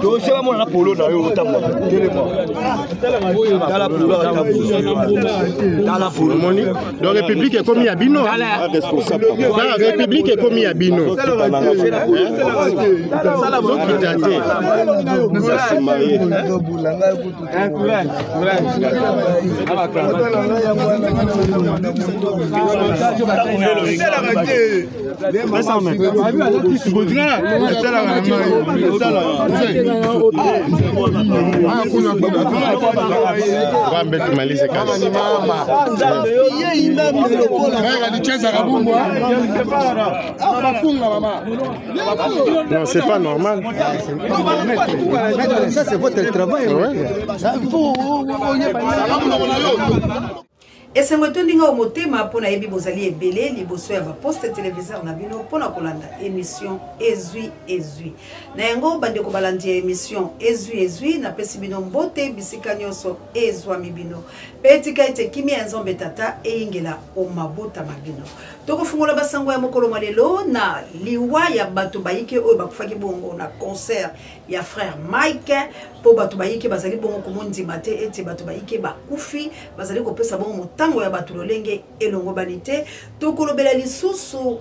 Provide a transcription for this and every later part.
Dossier bamona na polo na yo otambola. Telema. Tala polo tala polo. Omoni? Donc république ekomi ya bino. Tala république ekomi ya bino. Zokita te. Wambe tumalize kazi. Non, c'est pas normal. Ça, c'est votre travail. Ouais. Esengo etondi nga o motema mpo nayebi bozali ebele liboso ya baposte televiseur na bino mpo na kolanda emission Ezwi Ezwi. Na yango bandeko balandi ya emission Ezwi Ezwi, napesi bino mbote bisika nyonso ezwami bino, mpe etika ete kimia ya Nzambe Tata eyingela o mabota ma bino. Tokofungola basango ya mokolo mwa lelo na liwa ya bato bayike oyo bakufaki bongo na concert ya frère Mike, mpo bato bayike bazali bongo komondima te ete bato bayike bakufi, bazali kopesa bongo motango ya bato lolenge elongobani te. Tokolobela lisusu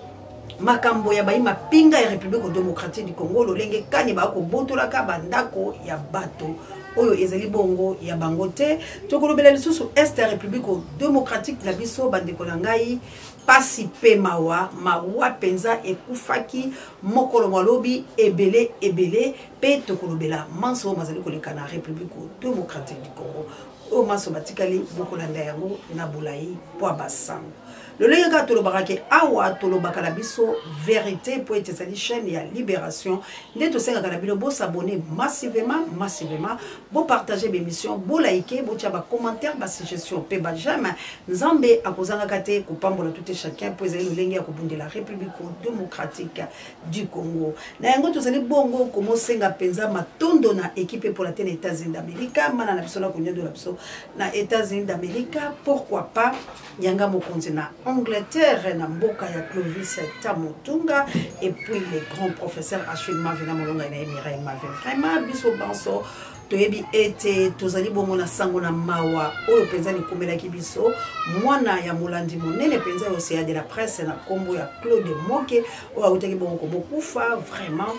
makambo ya bayi mapinga ya République démocratique du Congo, lolenge kani bakobotolaka bandako ya bato oyo ezali bongo ya bango te. Tokolobela lisusu Est ya République démocratique na biso, bandeko na ngai, pasi pe mawa, mawa penza ekufaki mokolo mwa lobi ebele ebele, pe tokolobela manso oyo mazali koleka na République démocratique du Congo. Oyo manso batikali bokolanda yango na bolai pwa basango. Lolenge kaka tolobaka ke awa tolobaka na biso vérité po ete ezali chaîne ya Libération, nde tosengaka na bino bosabonner massivement, massivement, bopartager b'émission, bolike, botia ba commentaire, ba suggestion pe ba j'aime. Nzambe akozangaka te kopambola tout et chacun po ezali lolenge ya kobundela République démocratique du Congo. Na yango tozali bongo komosenga mpenza matondo na équipe epola te na États-Unis d'Amérique, mana na biso na konyodola biso na États-Unis d'Amérique, pourquoi pas yanga mokonzi na Angleterre na mboka ya Clovis Tamutunga, et puis les grands professeurs Achille Mave na molonga na Mireille Mave. Vraiment biso banso toyebi ete tozali bongo na sango na mawa oyo mpenza likomelaki biso mwana ya molandi monene mpenza ya Océan de la Presse na kombo ya Claude Moke oyo awutaki bongo komokufa. Vraiment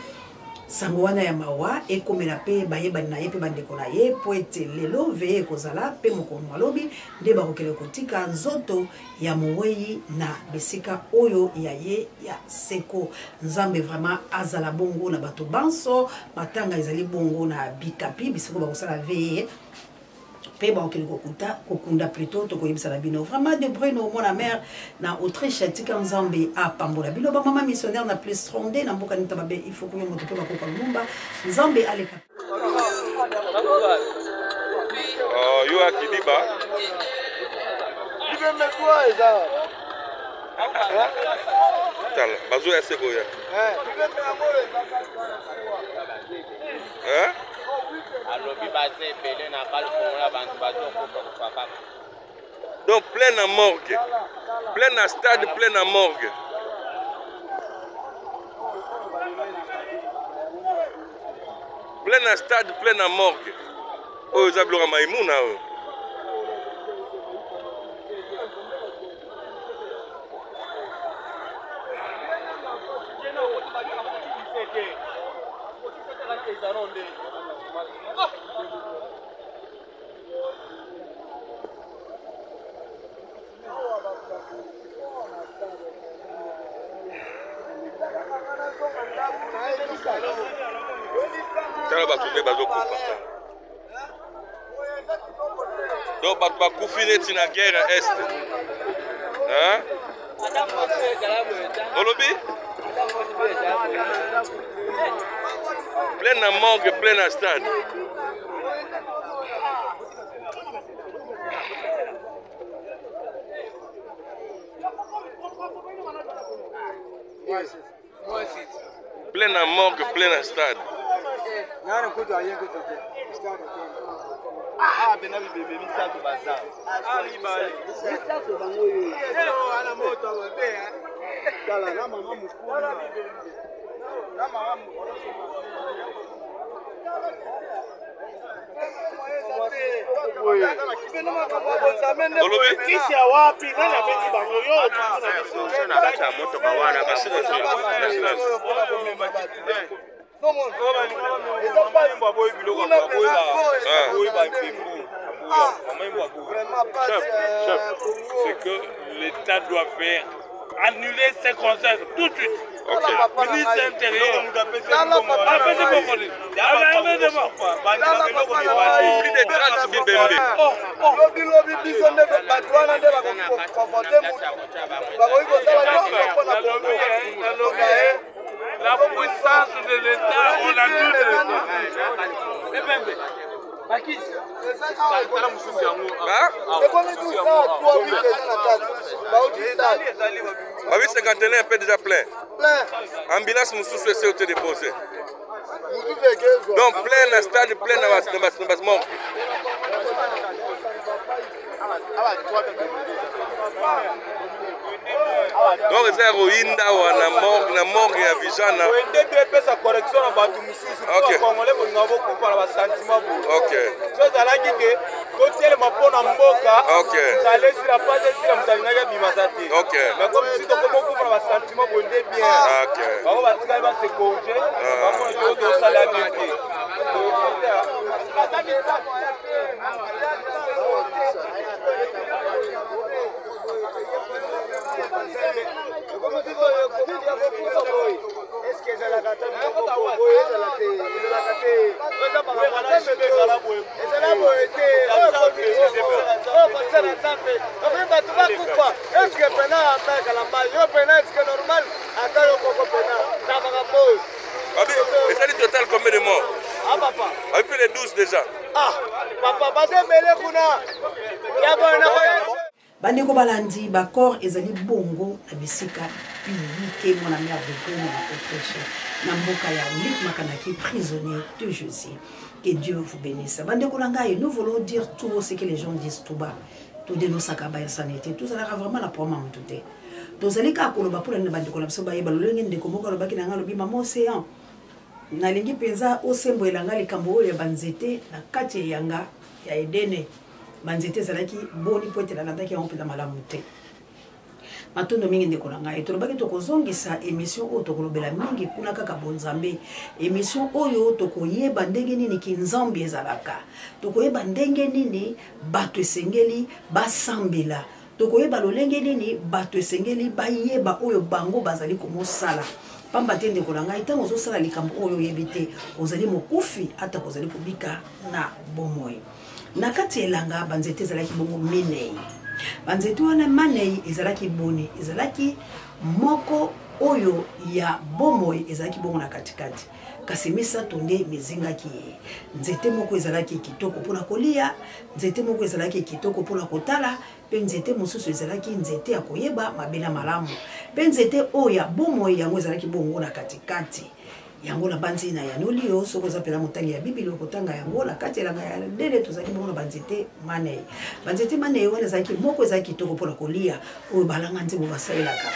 sango wana ya mawa ekomela pe bayebani na ye pe bandeko na ye, po ete lelo veye ekozala pe mokolo mwa lobi nde bakokende kotika nzoto ya mowei na bisika oyo ya ye ya seko. Nzambe vraiment azala bongo na bato banso. Matanga ezali bongo na bikapi bisiko bakosala veye pe bakokende kokuta kokunda plutôt, tokoyebisa na bino. Vraiment de Bruno mwana mère na Autriche, tika Nzambe apambola bino ba mama missionnaire na plus ronde na mboka nita babe, il faut kuyo moto pe bakoka lumumba. Nzambe aleka. Oh, yo akidiba. Tala, bazo ya seko ya. Hein? Alobi baza ebele na balfongola bantu bazokufa kufa kaka. Donc plein na morgue, plein na stade, plein na morgue. Plein na stade, plein na morgue. Oyo eza biloko ya maimuna oyo. Tala bato nde bazokufa. Donc bato bakufi neti na guerre ya Est. Hein? Olobi? Plein na morgue, plein na stade. Plein na morgue, plein na stade. Olobi kisi ya wapi? Nani abengi bango? Yo na kati ya motoka wana Chef, chef, c'est que l'État doit faire annuler ces concerts tout de suite. Ok. Ministre intérieur. Plus de 30 bibembe. Lobi lobi biso nde bato wana nde bakoki kovote motu bakoki kosala nyonso mpo na Kongo. La puissance de l'État, on a tout de l'État. Ekomi tout ça, 3 week eza na kati, bauti stade. Babi 51 mpe déjà plein. Plein. Ambulance mosusu esi ote dépose. Mosusu ekezwa. Donc plein na stade, plein na bas morgue. Donc eza ya koyinda awa na morgue, na morgue ya Vijana. Nde mpe epesa correction na bato mosusu. Ok. Congolais bolinga bokufa na basentiment boye. Ok. So ezalaki ke totelema mpo na mboka. Ok. Nzala esila, pasi esila, moto alingaki abimasa te. Ok. Mais comme si tokoma okufa na basentiment boye nde bien. Ok. Bango batikali base corrige, bamona to tosala bien te. Ezala boye te, oyo kosala Nzambe okomi bato bakufa. Eske pena amekala mai yo pena, eske normal ata yo moko pena na makambo oyo? Babi ezali total combien de morts? Ah papa. Babi plus de 12 déjà. Ah papa, baza ebele kuna ya boye na koye. Bandeko balandi, bacor ezali bongo na bisika piyike mwana mare de Goma na Autriche, na mboka ya Luc Makanaki, prisonnier de Jésus. Que Dieu vous bénisse. Bandeko na ngai, nous voulons dire tout haut ce que les gens disent tout bas. Todenosaka bayasani te, tozalaka vraiment na problème ya motu te. Tozali kaka koloba mpona nini bandeko na biso bayeba lolenge. Ndeko moko alobaki na ngai, alobi: "Mama Océan, nalingi mpenza osembolela ngai likambo oyo ya banzete na kati ya eyanga ya Edene. Banzete ezalaki boni? Mpo ete nalandaki yango mpenza malamu te." Matondo mingi, ndeko na ngai. Tolobaki tokozongisa émission oyo, tokolobela mingi kuna kaka bonzambe. Émission oyo tokoyeba ndenge nini kinzambe ezalaka, tokoyeba ndenge nini bato esengeli basambela, tokoyeba lolenge nini bato esengeli bayeba oyo bango bazali komosala. Pamba te, ndeko na ngai, ntango ozosala likambo oyo oyebi te, ozali mokufi ata kozali kobika na bomoi. Na kati ya elanga, banzete ezalaki bongo minei. Banzete wana manei ezalaki boni? Ezalaki moko oyo ya bomoi ezalaki bongo na katikati, kasi misato nde mizingaki ye. Nzete moko ezalaki kitoko mpona kolia, nzete moko ezalaki kitoko mpona kotala, mpe nzete mosusu ezalaki nzete ya koyeba mabe na malamu, mpe nzete oyo ya bomoi yango ezalaki bongo na katikati. Yango nabanzi na yanoli yo. Soki oza mpena motangi ya Bibili, okotanga yango. Na kati elanga ya ndele tozalaki bongo na banzete manei. Banzete manei wana ezalaki: moko ezalaki kitoko mpona kolia, oyo balanga nzembo basalelaka;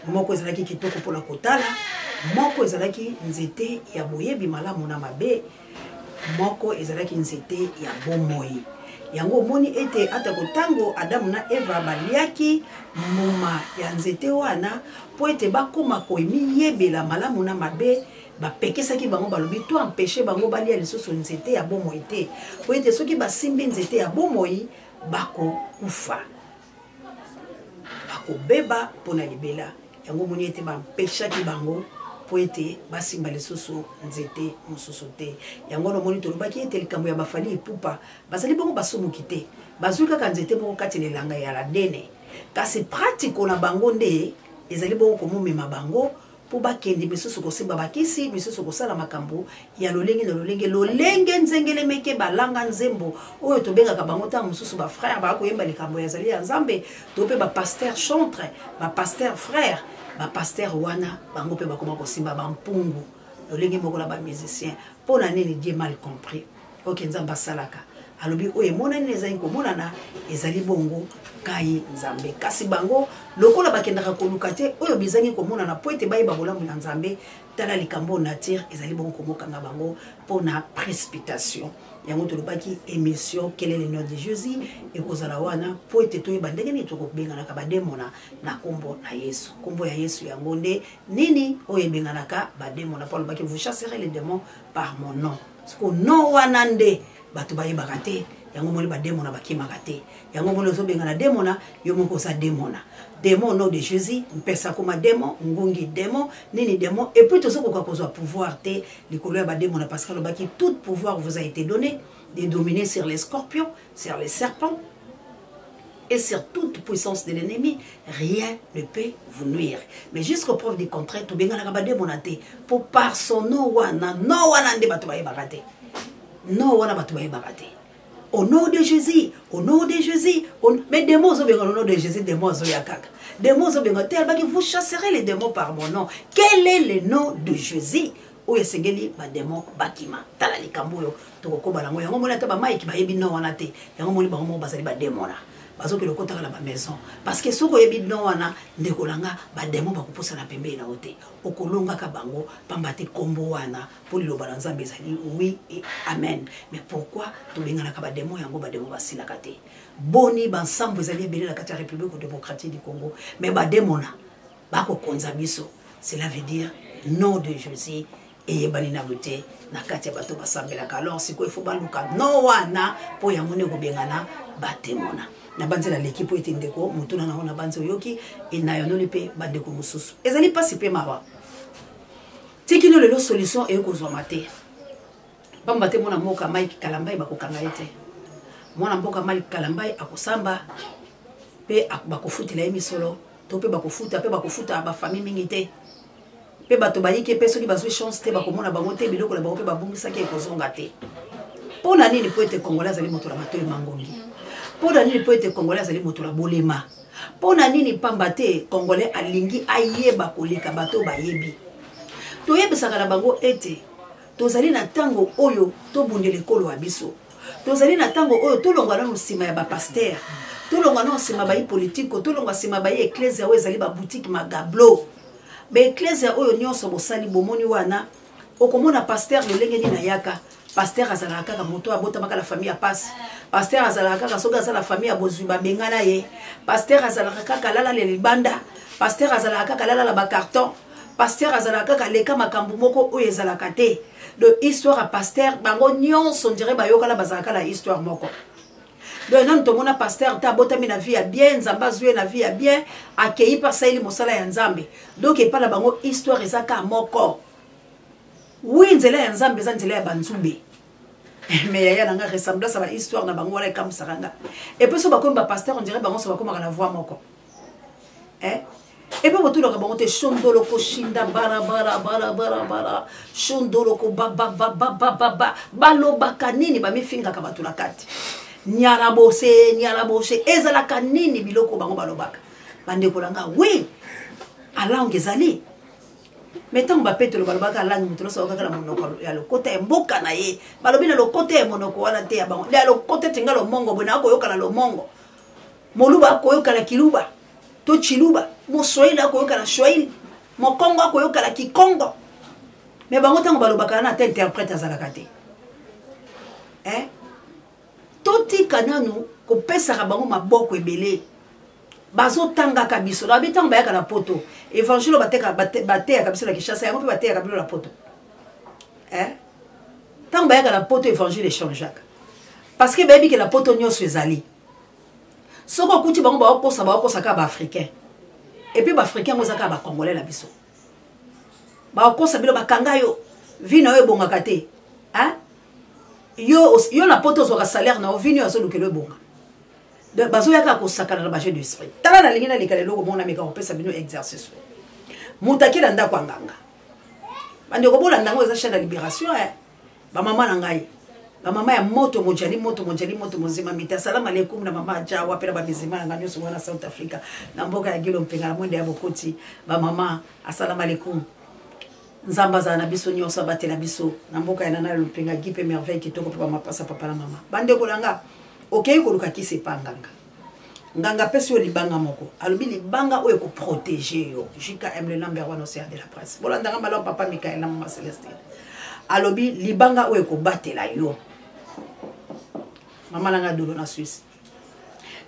moko ezalaki kitoko mpona kotala; moko ezalaki nzete ya boyebi malamu na mabe; moko ezalaki nzete ya bomoi. Yango omoni ete atako ntango Adamu na Eva baliaki mbuma ya nzete wana mpo ete bakóma komiyebela malamu na mabe, bapekisaki bango, balobi to empêche bango balia lisusu nzete ya bomoi te, mpo ete soki basimbi nzete ya bomoi, bakokufa, bakobeba mpona libela. Yango omoni ete bampeshaki bango mpo ete basimba lisusu nzete mosusu te. Yango wana omoni tolobaki ete likambo ya baFally Ipupa, bazali bongo basumuki te, bazwi kaka nzete moko kati na elanga ya Ladene, kasi pratiko na bango nde ezali bongo komomema bango mpo bakende misusu kosimba bakisi, misusu kosala makambo ya lolenge na lolenge, lolenge nzengelemeke balanga nzembo oyo tobengaka bango ntango mosusu bafrère, baa koyemba likambo yazali ya Nzambe, to mpe bapasteur chantre, bapasteur frère. Bapasteur wana bango mpe bakoma kosimba bampungu lolenge moko na bamusicien. Mpo na nini? Dieu mal compris. Ok, Nzambe asalaka. Alobi oyo emonani na ezangi komonana ezali bongo ngai Nzambe. Kasi bango lokola bakendaka koluka te oyo bizangi komonana mpo ete bayeba bolamu na Nzambe, tala likambo oyo nature ezali bongo komokanga bango mpo na precipitation. Yango tolobaki émission Quel est le nom de Jésus ekozala wana mpo ete toyeba ndenge nini tokobenganaka bademona na nkombo na Yesu. Nkombo ya Yesu yango nde nini oyo ebenganaka bademona, mpo alobaki vous chasserez les démons par mon nom. Siko nom wana nde bato bayebaka te, yango moni bademona bakimaka te, yango moni ozobengana demona, yo moko oza demona. Démon nom de Jésus, mpesa koma démon, ngungi démon, nini démon, et puis tozokoka kozwa pouvoir te likolo ya bademona, parce que alobaki tout pouvoir vous a été donné de dominer sur les scorpions, sur les serpents et sur toute puissance de l'ennemi, rien ne peut vous nuire. Mais jusqu'au preuve du contraire, tobenganaka bademona te, po par son nom wana, nom wana nde bato bayebaka te. Non wana bato bayebaka te. Au nom de Jésus, au nom de Jésus, au... mais démons ozobenga au nom de Jésus, démons azoya kaka. Démons ozobenga te, alobaki vous chasserez les démons par mon nom. Quel est le nom de Jésus? Oyo esengeli ba démons bakima. Tala likambo oyo tokokoba nango. Yango moni ata ba Mike bayebi nom wana te. Yango moni bango moko bazali ba démons na. Bazokende kokotaka na ba maison. Parce que soki oyebi nom wana, ndeko na nga, ba démons bakopusana pembeni na yo te. Okolongaka bango pamba te kombo wana, po liloba na Nzambe ezali oui et amen. Mais pourquoi tobenganaka ba démons yango, ba démons basilaka te? Boni ba nsambo ezali ebele na kati ya République démocratique du Congo, mais ba démons na bakokonza biso. Cela veut dire nom de Jésus eyebani nanu te na kati ya bato basambelaka. Alors sikoyo il faut baluka nom wana po yango nde kobengana batemona. Na banzi naleki po ete ndeko motuna nango na banzi oyoki e na yanoli mpe bandeko mosusu. Ezali mpasi mpe mawa. Tikino lelo solution eye kozwama te. Pamba te mwana mboka Mike Kalambay bakokanga ye te. Mwana mboka Mike Kalambay akosamba mpe bakofutela ye misolo to mpe bakofuta mpe bakofuta ba famille mingi te. Mpe bato bayike mpe soki bazwi chance te bakomona bango te, biloko na bango mpe babungisaki ekozonga te. Mpo na nini? Mpo ete Congolais azali moto na matoyi mangongi. Mpo na nini? Mpo ete Congolais azali moto na bolema. Mpo na nini? Pamba te Congolais alingi ayeba koleka bato bayebi. Toyebisaka na bango ete tozali na ntango oyo tobundela ekolo ya biso. Tozali na ntango oyo tolongwa nanu nsima ya bapaster, tolongwa nanu nsima bayi politiko, tolongwa nsima bayi eklezia oyo ezali ba boutique magablo. Ba eklezia oyo nyonso bosali bomoni wana, okomona paster lolenge nini ayaka. Paster azalaka kaka moto abotamaka na famille ya pasi. Paster azalaka kaka soki aza na famille ya bozwi babengana ye. Paster azalaka kaka alala na libanda. Paster azalaka kaka alala na ba carton. Paster azalaka kaka leka makambo moko oyo ezalaka te. Donc histoire ya paster bango nyonso ndire bayokana bazalaka na histoire moko. Donc nanu tomona paster te abotami na vie ya bien, Nzambe azwi ye na vie ya bien, akei mpe asaleli mosala ya Nzambe. Donc epai na bango histoire eza kaka moko. Oui, nzela ya Nzambe eza nzela ya banzube. Mais yaya na nga ressemblance ya ba histoire na bango wana ekambusaka nga. Et puis so bakomi ba pasteur, on dirait bango so bakomaka na voix moko. Eh? Et puis botulaka bango te shondolo koshinda bara bara bara bara bara shondolo ko ba ba ba ba ba ba ba balobaka nini, bamifingaka bato na kati. Nyarabose, nyarabose, ezalaka nini biloko bango balobaka? Bandeko na nga, oui, alangue ezali. Mais ntango bapetelo balobaka langue, moto nyonso alobaka na monoko ya lokota ya mboka na ye. Balobi na lokota ya monoko wana te ya bango. Ya lokota ete nga lomongo, boye nakoyoka na lomongo. Moluba akoyoka na kiluba to chiluba, moswahili akoyoka na swahili, mokongo akoyoka na kikongo. Mais bango ntango balobaka wana ata interprète azalaka te. Eh? Totika nanu kopesaka bango maboko ebele. Bazotangaka biso. Na bi ntango bayaka na poto, évangile bateyaka biso na Kinshasa, yango mpe bateyaka bino na poto. Eh? Ntango bayaka na poto, évangile échangeaka. Parce que bayebi ke na poto nyonso ezali. Soki okuti bango baokosa, baokosa kaka ba africain. Et puis ba africain yango eza kaka ba congolais na biso. Baokosa bino, bakanga yo. Vie na yo ebongaka te. Hein? Yo, yo na poto ozwaka salaire na yo, vie na yo azolukela ebonga. Donc, bazoyaka kosakana na ba jeu d'esprit. Tala nalingi naleka lelo komona meka kopesa bino exercice. Moto akela ndako ya nganga. Bandeko bolanda yango eza chaîne ya libération, eh. Ba mama na ngai, ba mama ya moto mojali, moto mojali, moto mozima mita. Salam alaikum na mama Ajawa pe na ba mizima na ngai nyonso wana South Africa, na mboka ya Gilo Mpenga na mwende ya Bokoti. Ba mama, assalamu alaikum. Nzambe azala na biso nyonso, abatela biso na mboka ya Nana Lumpinga, Guy pe Merveille kitoko pe ba mapasa papa na mama. Bandeko na nga, okei koluka kisi epa nganga. Nganga apesi yo libanga moko, alobi libanga oyo ekoprotege yo. JKM le number one océan de la presse. Bolandanga malamu papa Michael na mama Celestine. Alobi libanga oyo ekobatela yo. Mama na nga dolo na Suisse.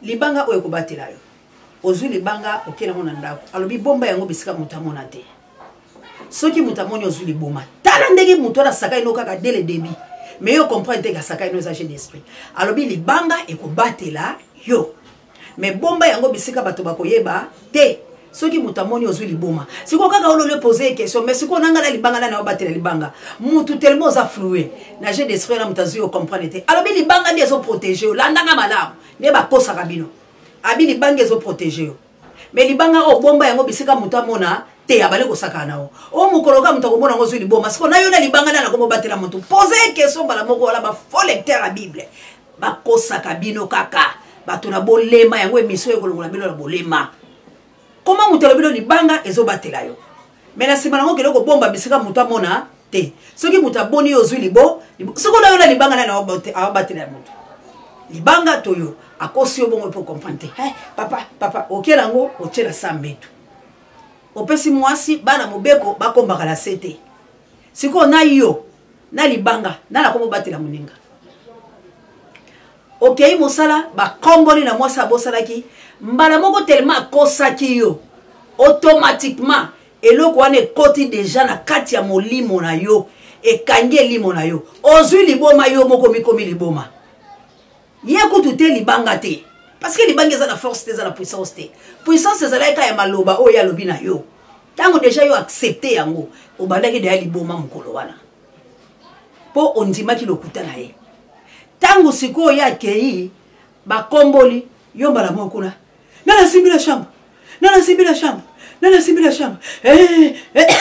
Libanga oyo ekobatela yo. Ozwi libanga okei nango na ndako. Alobi bomba yango bisika moto amona te. Soki moto amoni ozwi liboma, tala ndenge moto wana asakai no kaka dès le début. Mais yo comprendre te asakai no eza jeu d'esprit. Alobi libanga ekobatela yo. Mais bomba yango bisika bato bakoyeba te. Soki moto amoni ozwi liboma. Sikoyo kaka ololi poser question, mais sikoyo nanga na libanga nani aobatela libanga. Mutu tellement oza floué. Na jeu d'esprit na moto azwi yo comprendre te. Alobi libanga nde ezo protéger yo. Landanga malamu. Nde bakosaka bino. Abi libanga ezo protéger yo. Mais libanga oyo bomba yango bisika moto amona te, abali kosakana na yo. O mokolo kaka moto akomona yango ozwi liboma. Sikoyo na yo na libanga nani akomobatela moto? Pose question mbala moko wala ba faux lecteur ya Bible. Bakosaka bino kaka. Bato na bolema yango émission ekolongola bino na bolema. Koma moto alobi no libanga ezobatela yo. Mais na nsima nango okende kobomba bisika moto amona te. Soki moto aboni yo ozwi libo, soki onayo na libanga nani aobatela ya moto? Libanga to yo akosi yo bongo mpo comprendre te. Hey, papa, papa, okela yango otyela sa mbetu. Opesi mwasi bana mobeko bakombaka na se te. Sikoyo na yo na libanga na nakomobatela moninga. Okei mosala bakomboli na mwasi abosalaki mbala moko tellement akosaki yo automatiquement eloko wana ekoti deja na kati ya molimo na yo, ekangi elimo na yo, ozwi liboma yo moko mikomi liboma. Ye kutu te libanga te, parce que libanga eza na force te, eza na puissance te. Puissance ezalaki kaka ya maloba oyo alobi na yo. Ntango deja yo accepte yango, obandaki deja liboma mokolo wana mpo ondimaki lokuta na ye. Ntango sikoyo ye akei bakomboli yo mbala moko kuna, nana asimbi na chambre, nana asimbi na chambre, nana asimbi na chambre, eh, eh.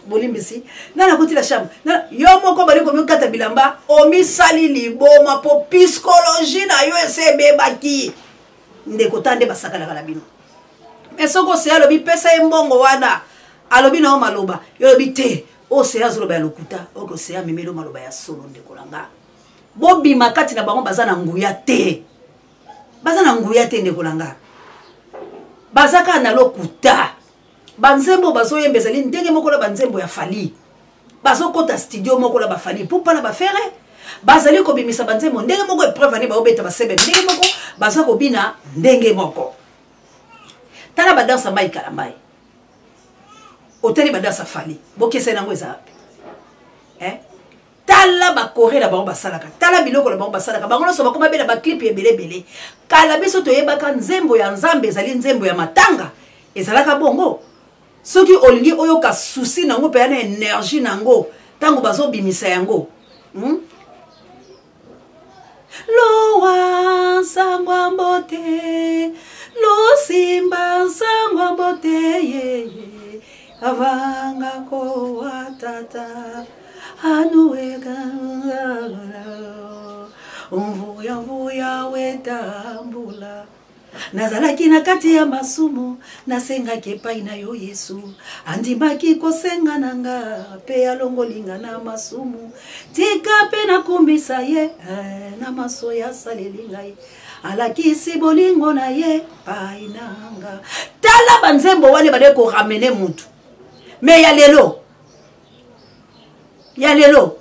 Bolimbisi, nana akoti na chambre, yo moko bali komikata bilamba, omisali liboma mpo psychologie na yo ese ebebaki. Ndeko ta nde basakalaka na bino. Mais soki oseya alobi pesa ye mbongo wana, alobi na yo maloba, yo olobi te, oseya azoloba ya lokuta, oke oseya amemeli yo maloba ya solo. Ndeko na nga, bobima kati na bango, baza na nguya te, baza na nguya te. Ndeko na nga, baza kaka na lokuta. Banzembo bazoyemba ezali ndenge moko na banzembo ya Fally. Bazokota studio moko na bafali pupa na bafere, bazali kobimisa banzembo ndenge moko, epreuve ane baobeta basebe ndenge moko, baza kobina ndenge moko. Tala badanse ya Mai Kalambai, otali badanse ya Fally, bokeseni yango eza wapi? Eh? Tala bakore na bango basalaka, tala biloko na bango basalaka, bango nyonso bakoma be na baclip ebele ebele. Kala biso toyebaka nzembo ya Nzambe ezali nzembo ya matanga, ezalaka bongo. Soki olingi oyoka souci nango mpe na énergie nango ntango bazobimisa yango, Lowa nsangwa mbote, losimba nsangwa mbote, yeye avanga kowa tata anuweka mvuya mvuya wetambula. Nazalaki na kati ya masumu, nasengaki epai na yo Yesu, andimaki kosenga na nga mpe alongolinga na masumu. Tika mpe nakumbisa ye na maso ya asaleli ngai, alakisi bolingo na ye pai na nga. Tala banzembo wana ebandaki koramene mutu, me ya lelo, ya lelo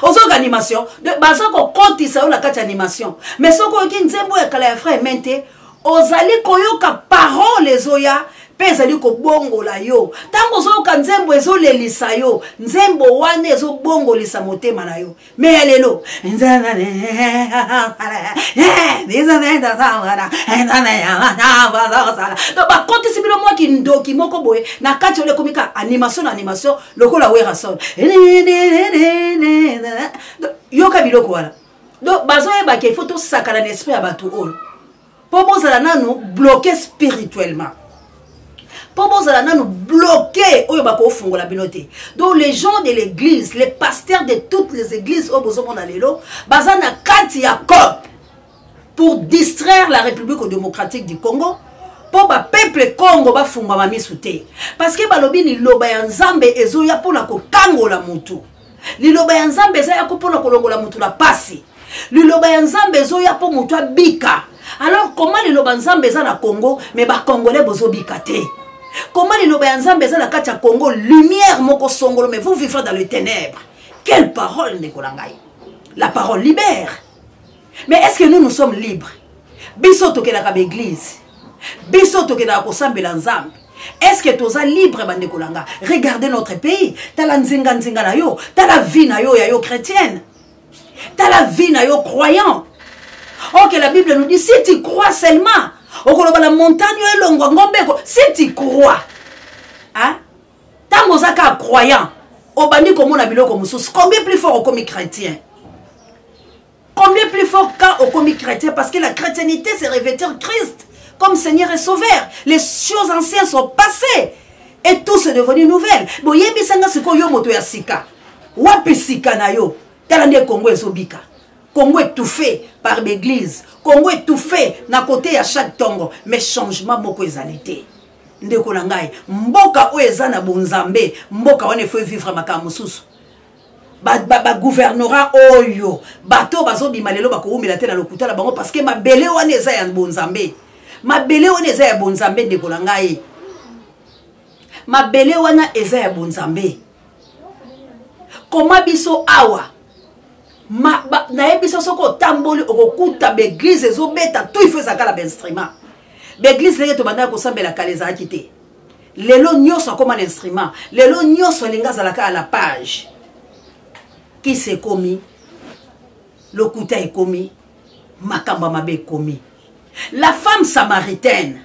ozoyoka animation, baza kokotisa yo na kati ya animation. Mais soki oyoki nzembo ya kala ya frère Mente, ozali koyoka parole ezoya mpe ezali kobongola yo. Ntango ozoyoka nzembo ezolelisa yo, nzembo wana ezobongolisa motema na yo. Me ya lelo bakotisi bino mwa kindoki moko boye na kati oyo ekomi ka animation na animation lokola Werrason. Yoka biloko wana. Donc bazoyebaka il faut tosakana na esprit ya bato oyo mpo bozala nanu bloqué spirituellement, mpo bozala nanu bloqué oyo bakofungola bino te. Donc les gens de l'église, les pasteurs de toutes les églises oyo bozomona lelo baza na kati ya cop. Pour distraire la République démocratique du Congo, mpo bapeuple Congo bafungwama misu te, parce que balobi liloba ya Nzambe ezoya mpona kokangola mutu, liloba ya Nzambe eza yako mpona kolongola mutu na pasi, liloba ya Nzambe ezoya mpo mutu abika. Alors comment liloba Nzambe eza na Congo mais bacongolais bozobika te? Comment liloba ya Nzambe eza na kati ya Congo, lumière moko songolo, mais vous vivez dans le ténèbre? Quelle parole, ndeko na ngai! La parole libère, mais est-ce que nous, nous sommes libres? Biso tokelaka baeglise, biso tokendaka kosambela Nzambe, est-ce que toza libre, bandeko na nga? Regardez notre pays, tala nzinga nzinga na yo, tala vie na yo ya yo chrétienne, tala vie na yo croyant. Ok, la Bible nous dit, si tu crois seulement, okoloba la montagne oyo elongwa ngombe eko. Si tu crois, hein? Ntango oza kaka croyant, obandi komona biloko mosusu. Combien plus fort okomi chrétien? Combien plus fort quand okomi chrétien? Parce que la chrétienté, c'est revêtir Christ comme Seigneur et Sauveur. Les choses anciennes sont passées et tout c'est devenu nouvelle. Boyebisanga sikoyo, yo moto ya sika, wapi sika na yo? Tala nde Congo ezobika. Congo étouffé par l'église, Congo étouffé na côté ya chaque tongo, mais changement moko ezali te. Ndeko na ngai, mboka oyo eza na bonzambe, mboka wana efo evivre makambo mosusu. Bagouvernorat ba, ba oyo bato bazobima lelo bakowumela te na lokuta na bango, parce que mabele wana eza ya bonzambe, mabele wana eza ya bonzambe. Ndeko na ngai, mabele wana eza ya bonzambe. Koma biso awa, nayebi biso, soki otamboli okokuta baeglise ezobeta tout, ifo ezalaka na bainstrument. Baeglise ndenge tobandaka kosambela kala ezalaki te. Lelo nyonso akóma na instrument, lelo nyonso alingi azalaka à la page. Kisi ekomi, lokuta ekomi, makambo ya mabe ekomi. La femme samaritaine,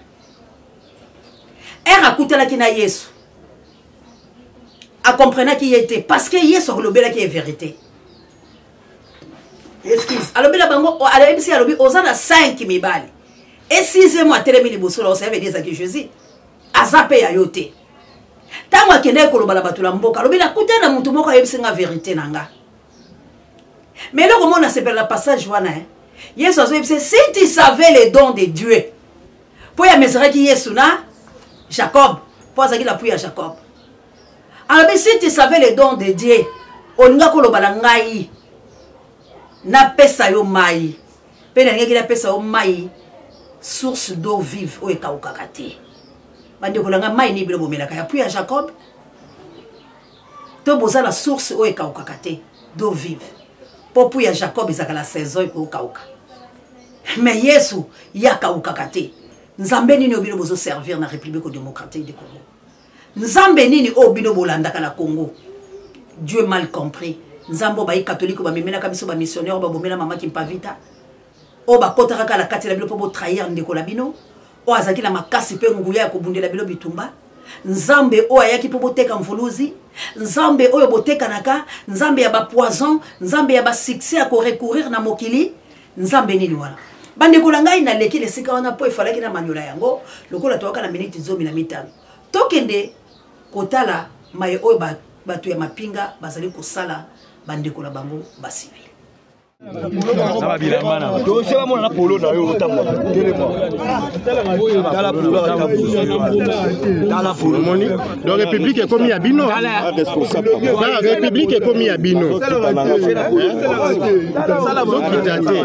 ere akutanaki na Yesu, akomprenaki ye te, parce que Yesu akolobelaki ye vérité. Excuse, alobela bango, ayebisi, alobi oza na 5 mibali e sixième atelemi liboso na, ça veut dire ezalaki Jésus, aza mpe ya yo te. Ntango akendaki koloba na bato na mboka, alobi nakutani na motu moko, ayebisi nga vérité na nga. Mais eloko moko nasepela na passage wana, eh? Yesu azoyebisa, si tu savais le don de Dieu, mpo ya meseraki Yesu na Jacob, mpo azalaki na puits ya Jacob. Alobi, si tu savais le don de Dieu, olinga koloba na ngai napesa yo mai, mpe nalingaki napesa yo mai, source d'eau vive oyo ekaukaka te. Bandeko na ngai, mai nini bino bomelaka? Ya puits ya Jacob to boza na source oyo ekaukaka te, d'eau vive? Mpo puits ya Jacob ezalaka na saison, ekokauka, mais Yesu ye akaukaka te. Nzambe nini oyo bino bozoservir na République démocratique du Congo? Nzambe nini oyo bino bolandaka na Congo? Dieu mal compris. Nzambe oyo bayi katholike bamemelaka biso, bamissionnaire oyo babomela mama Kimpavita, oyo bakotaka kaka na kati na bino mpo botrahir ndeko na bino oyo azalaki na makasi mpe nguya ya kobundela bino bitumba. Nzambe oyo ayaki mpo boteka mvuluzi, Nzambe oyo botekanaka, Nzambe ya bapoison, Nzambe ya basuccès ya korecourir na mokili, Nzambe nini wana? Bandeko na ngai, naleki na esika wana mpo efalaki na manyola yango lokola toyaka na miniti 15. Tokende kotala maye oyo bato ya mapinga bazali kosala bandeko na bango bacivile. Dossier bamona na polo na yo otambola, telema, tala polo, tala polo. Omoni, donc république ekomi ya bino, la république ekomi ya bino, zokita te.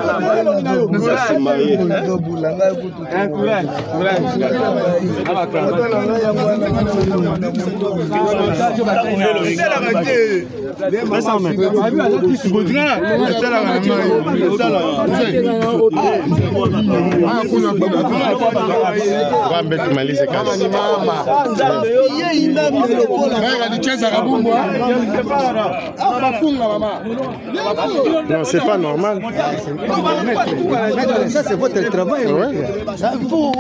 Wambe tumalize kazi. Non, c'est pas normal. Ça, c'est votre travail. Ouais. Il faut.